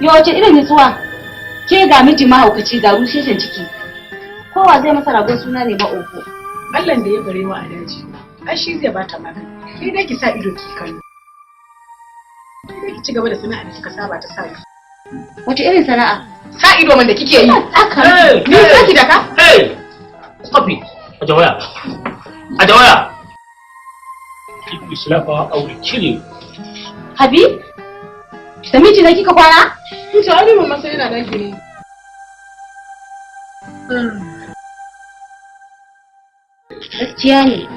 Yo, wace irin nutsuwa? Ke ga miji mahaukaci, ga rusheshen ciki. Kowa zai masa ragon suna ne ba oho. Allah da ya barewa a daji, ai shi zai bata magani. Sai dai ki sa ido ki kallo. Sai dai ki ci gaba da sana'a da kika saba ta sa ido. Wace irin sana'a? Sa ido man da kike yi. Aka. Ni zaki da ka? Hey! Stop it! Aje waya. Aje waya. If you slap her, I will kill you. Habi? Da miji na kika kwana? To, ai mamma sai yana daki ne. Gaskiya ne.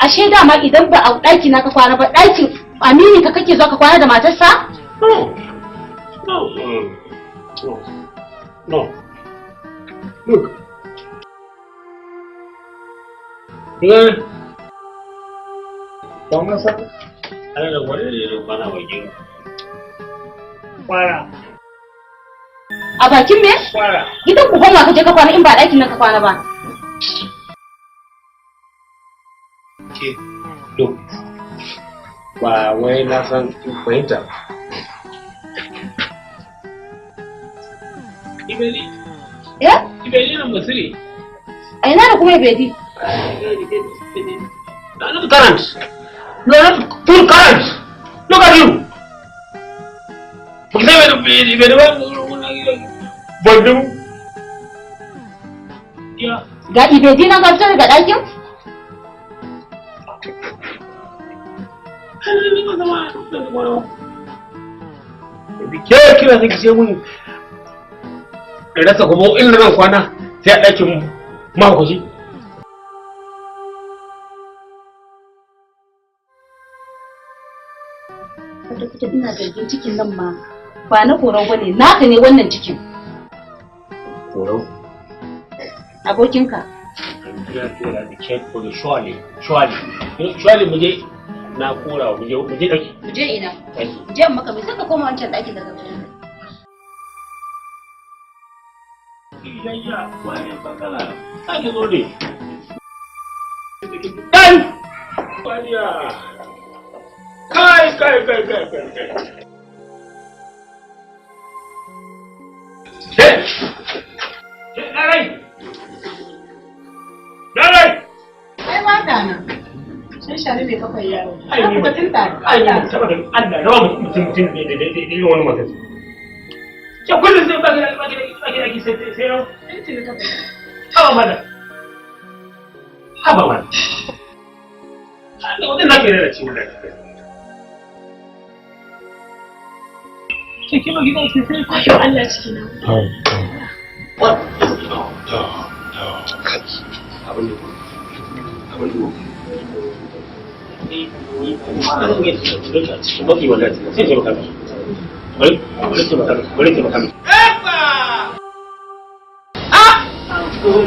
Ashe dama idan ba a ɗaki na ka kwana ba, ɗakin amini ka kake zo ka kwana da matarsa? No. No. No. No. Look. Yeah. Don masa? Ana da wani ne kwana bakin kwara. A bakin me? Kwara. Gidan ku ka je ka kwana in ba ɗakin nan ka kwana ba. Ke, look. Ba wai na san kin fahimta. Ibeli. Eh? Ibeli na musiri. A ina da kuma Ibedi? You are not current. You are not full current. Look at you. Bandum. Ga Ibedi na ka fito daga ɗakin? Ke kira sai ce mun rasa kuma inda zan kwana sai a ɗakin mahaukaci. Kwata-kwata ina zargin cikin nan ma ba na korau ba ne, naka ne wannan cikin. Korau? Abokinka. Surely, mu je na kora, mu je ɗaki. Mu je ina? Mu je maka mai saka koma wancan ɗakin da ka fito. Yayya, wani bakala, sake zo ne. Kai! Waniya! Kai, kai, kai, kai, kai, kai. Ke! Ke, Larai! Larai! Ai ba ta nan. Shan shari mai kafar yaro. Ai ni ba tun tare. Ai ni ba taba ganin Allah rawa mutum ne da irin wani mutum. Ke kullum sai ba ki ba ki ba ki sai sai rawa. Haba mana. Haba mana. Allah wannan nake da ciwo da. Ke kima gidan ki sai Wayo Allah ciki na. Abin da abin da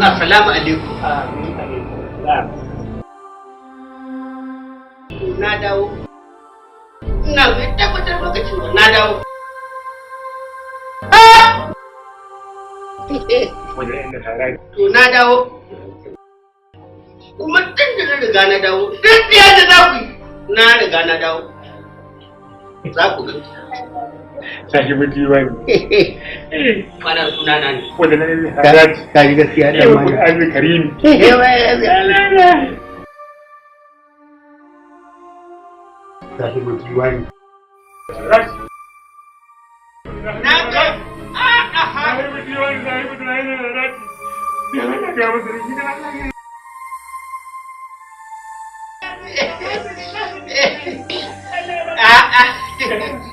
Assalamu alaikum. Na dawo. Ina mai tabbatar maka cewa na dawo. To na dawo. Kuma tun da na riga na dawo, duk da za ku yi, na riga na dawo. Za ku ga. Sahibu diwani. Wannan suna na ne. Wanda na ne haraji. Ka yi gaskiya da mana. Qur'ani Karimi. Sahibu diwani. Na ga. Sahibu diwani, sahibu diwani haraji. Ya masa da Allah. A'a.